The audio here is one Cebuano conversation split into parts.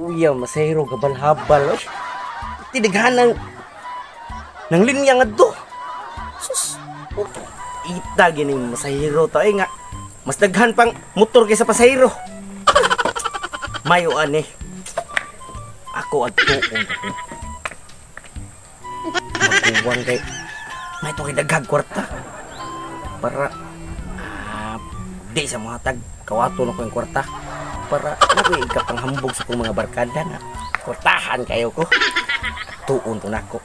Luya, masahiro, gabal-habal. Oy. Tinighan ng linya nga do. Sus, oh, ita gini masahiro ta eh nga. Mas daghan pang motor kaysa pasahero. Mayo ani. Ako adtuon ako. Magkuwang kay may to kay daghang kwarta. Para di sa mga tag kawato na ko yung kwarta. Para ako ikapanghambog sa kong mga barkada na kwartahan kayo ko. Tuon to nako.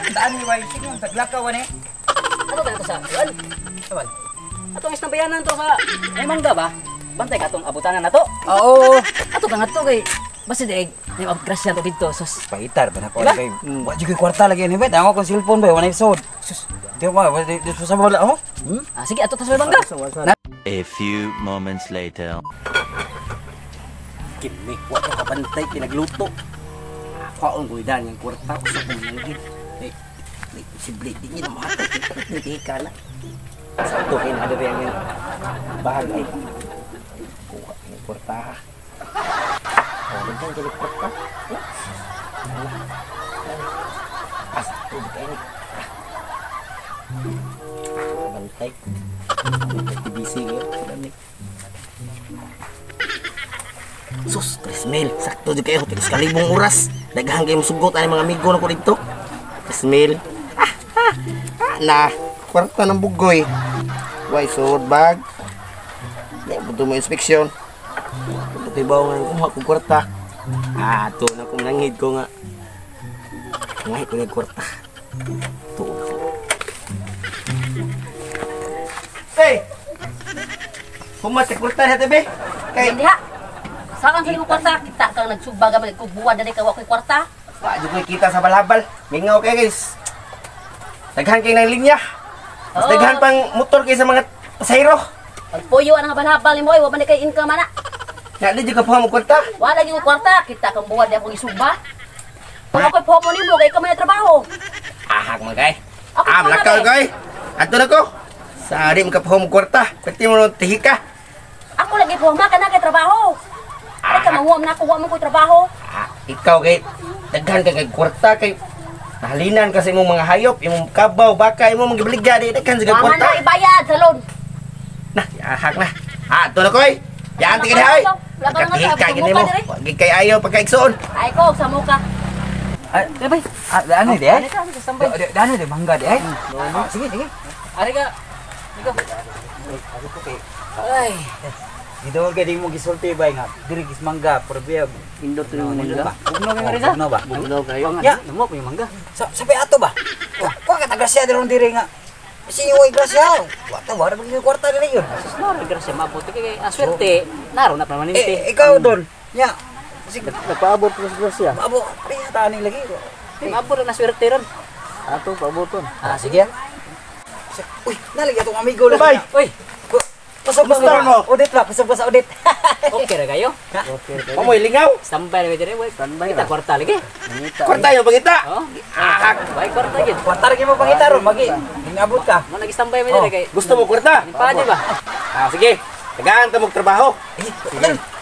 Daan ni way sige ang taglakaw ani. Ato ba to sa kuan? Awan. Atong istambayanan to sa may mangga ba? Bantay ka atong abutanan na to. Oo. Ato ka ngadto kay basta di ay grasya to didto sus. Paitar ba nako Diba? bay. Wa jud koy kwarta lagi ani bay. Tango kong cellphone bay, wala episode. Sus. Di ba di sa wala oh. Hmm? Ah, sige ato ta sa may mangga. A few moments later. Kini, wa ko kabantay kinagluto. Ako ang guidan yung kwarta usa kong nanggit. Eh, eh, posible di niya na mahatag. Hindi ka na. Sa ito kay na diri ang bagay. Kuha yung kwarta ha. Oh, daghan kay kwarta. As, tubig kayo ni. Bantay. TBC ngayon. Dami. Sus, 3,000. Sakto di kayo. Tigos kalibong oras. Daghan kayo musugot ani mga amigo na ko dito. 3,000. Na. Kwarta ng bugoy. Way, suod bag. Di, buto mo inspeksyon. Buto kayo bawa nga kumuha kong kwarta. Ah, ito na kong nangid ko nga. Ngayon ko yung kwarta. Ito na ko. Hey! Humat sa kwarta na tabi. Kay, Diha. Saan sa imong kwarta? Kita kang nagsugba gamay kog buwan dali ka wa koy kwarta. wa jud ko'y kita sa balhabal. Mingaw kay guys. Daghan kay ng linya. Mas Oo. daghan pang motor kaysa mga pasahero. Pagpuyo ang balhabal nimo oy, wa man kay income ana. Nga di jud ka puha mo kwarta. Wa lagi ko kwarta, kita kang buwan di akong isugba. Kung ako'y puho nimo kay ikaw man ang trabaho. Ahak man kay. Ako Ah, pa nga, lakaw be. kay. Adto na ko. Sa di mo ka puha mo kwarta. Pwede mo tihika. Ako lagi puho ma kana kay trabaho. Ay ka manguam na ako, wa man koy trabaho. Ah, ikaw kay daghan ka kay kwarta kay nahalinan kasi imong mga hayop, imong kabaw, baka imong mga gibaligya di daghan sa Wa man kwarta. na ibayad sa loan. Na, ahak na. Ah, adto na koy. Yan ti kay. Wala ka na nga, Tihika gini sumuka mo. diri. Wa gid kay ayaw pagkaigsoon. Ay ko sa muka. Ah, Bay. ah, daan ni di ay. Ari ka sa standby. Daan ni di mangga di ay. Ah, sige sige. Ari ka. Ikaw. Ay, Gidol kay di mo gisulti bay nga. Diri gis mangga pero biya indot to yung mangga. Bugno kay Marisa. Bugno ba? Bugno kayo. Ya. Namo ko yung mangga. Sa sabi ato ba? Kuha ka tagrasya diri diri nga. Si Iwoy grasya. Wa ta wala maging kwarta diri yun. Sus naro grasya maabot kay ang swerte. Naro na permanente. Eh ikaw dol. Nya. Sige, Nagpaabot ko sa grasya. abo, pre ta ni lagi. Maabot na swerte ron. Ato, paaboton. Ah, sige. Uy, nalagi atong amigo lagi. Bay. Uy, Pasok Kumusta mo? Audit ba? Pasok ba sa audit? okay ra kayo. Okay. Pamoy lingaw. Standby ra diri. Uy, Standby kita ra. kwarta lagi. Kwarta yung pangita. Oh, Ahak. bay kwarta gid. Kwarta ra mo pangita ron, magi. Ingabot ka. Mo nagi standby mi diri kay. Gusto mo kwarta? Pwede ba? Ah, sige. Tagaan ta mong trabaho.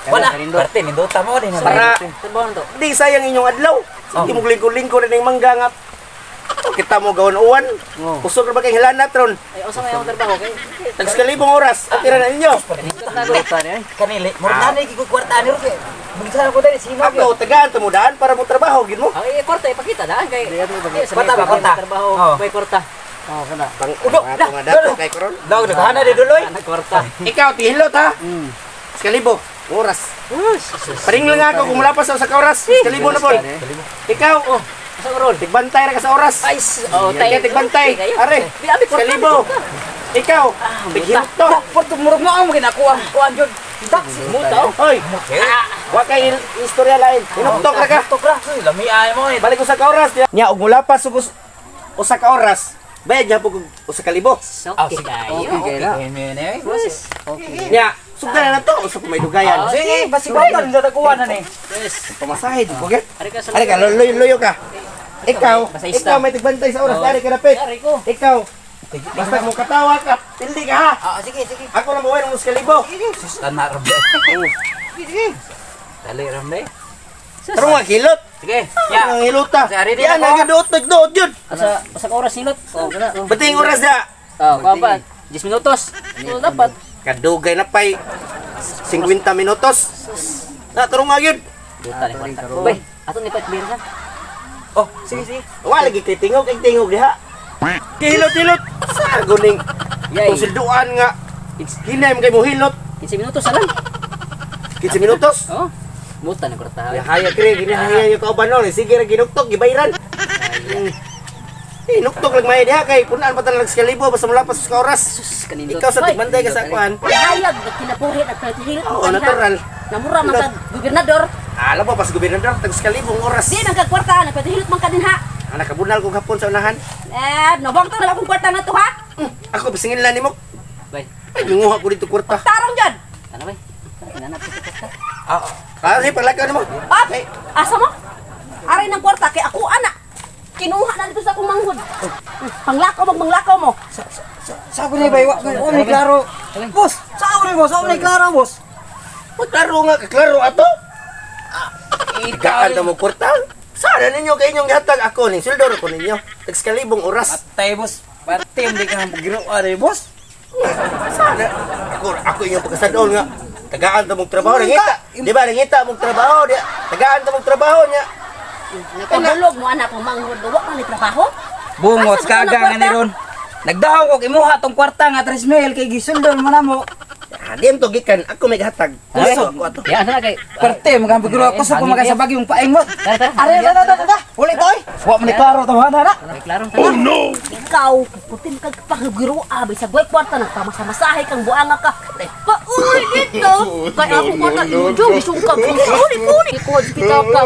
Wala. Parte nindota mo din. Para Trabaho na to. di sayang inyong adlaw. Sige mo lingkod-lingkod na ning mangga nga. Oh, kita mo gawon uwan. Kusog ra ba kay hilanat ron? Ay, usa may akong trabaho kay. Tags kalibong oras. At tira na ninyo. Nindot na ko. Kanili, murag na ni ko kwarta ni ron kay. Magsa ko diri sino Ako tagaan ta mo daan para mo trabaho gid mo. Ay, kwarta ipakita daan kay. Kwarta ba, kwarta? Trabaho, Oh. may kwarta. Oh, kana. Pang Udo, mga nga dato kay koron. Daw naghana di duloy. Anak kwarta. Ikaw tihilot ha. Kalibo oras. Paring lang ako kung mulapas sa ka oras. Kalibo na pol. Ikaw Oh, asa ron? tigbantay ra ka sa oras. Ay, oh, Ikaw tigbantay. Are. Di abi kwarta. Kalibo. Ikaw tighilot to. Porto murag mo ang ginakuha. Kuan jud. Taxi. Muta oh. Hoy. Wa kay istorya lain. Hinuktok ra ka. Tok ra. Lami ay mo eh. Balik usa ka oras. Nya og mulapas og usa ka oras. Bayad gyapon kog usa ka libo. Okay kayo. Okay kayo na. Okay. Nya, sugdan na to usa pa may dugayan. Sige, basi kwarta nindota kuha na ni. Yes. Pamasahe jud ko gyud. Ari ka sa Ari ka luyo ka. Ikaw, Masahista. ikaw may tigbantay sa oras, dari ka dapit. Ari ko. Ikaw, basta mo katawa ka, pildi ka ha. Ah, sige, sige. Ako lang buhay ng usa ka libo. Sus, tanar. Sige, sige. Dali ram ni. Tarong nga hilot. Sige. Ya. Ang hilota. Sa ready Yan na ko. nagduot nagduot yun. Asa usa ka oras hilot. Oh, kana. Bating oras na. Oh, kuha pa. 10 minutos. So dapat Kadugay na pay 50 minutos. Na tarong nga yun. buta ni kwarta. Bay, ato ni Pat na. Oh, sige sige. Wala lagi kay tingog kay tingog diha. Hilot hilot. Sa guning Yay. itong silduan nga. Hinay man kay mo hilot. 15 minutos na lang. 15 minutos. Oh. Muta ni kwarta. Haya kre, ginahaya yung kauban nun. Sige ra ginuktok, gibayran. Eh, nuktok lang may diha kay punaan pa talag sa kalibo basta mulapas sa oras. Sus, kanindot. Ikaw sa tigmanday ka sa kuan. Hayag kinabuhi nagpahilot Oo, natural. Namura man kag gobernador. Alam mo pas gobernador tag sa kalibong oras. Di man kag kwarta nagpahilot man ka din ha. Ah, nakabunal ko hapon sa unahan. Eh, nabang to na akong kwarta na to ha. Ako pasingin lang nimo. Bay, Ay, nanguha ko dito kwarta. Tarong jud. ano bay? Kinanap ko kwarta. Ah, sige, palakaw nimo. Pap, asa mo? Aray ng kwarta kay ako ana. Kinuha na dito sa akong manghod. Panglakaw mo, manglakaw mo. Sa ako ni bay, wa wa ni klaro. Boss, sa ako ni boss, sa ako ni klaro boss. Uy, klaro nga, kaklaro ato. Gaan na mo kwarta. Sana ninyo kay inyong gihatag ako ning sweldo ra ko ninyo. Tag sa kalibong oras. Patay boss. Patay hindi ka magiro ari boss. Sana ako ako inyong pagkasadol nga. Tagaan ta mong trabaho nangita. Di ba nangita mong trabaho di. Tagaan ta mong trabaho niya. Nakabulog mo anak akong manghod. Wa man ni trabaho. Bungot Asa mo kaga na nga ni kwarta? ron. Nagdaw ko imuha tong kwarta nga 3 mil kay gisuldol mo na mo. Ah, di to gikan ako may gihatag. Puso ako ato. Ya, asa na kay? Parte mga bigro ako sa kumaka sa bagyong paeng mo. Tara, tara. Are da da da da. Uli toy. Wa man ni klaro to ha na. Kay klaro ta. Ikaw, putin kag panggiroa bisag way kwarta nagpamasa-masahe kang buanga ka. Pauli dito. Kay akong kwarta imo jud bisungkag. Uli uli. Ikaw kita ka.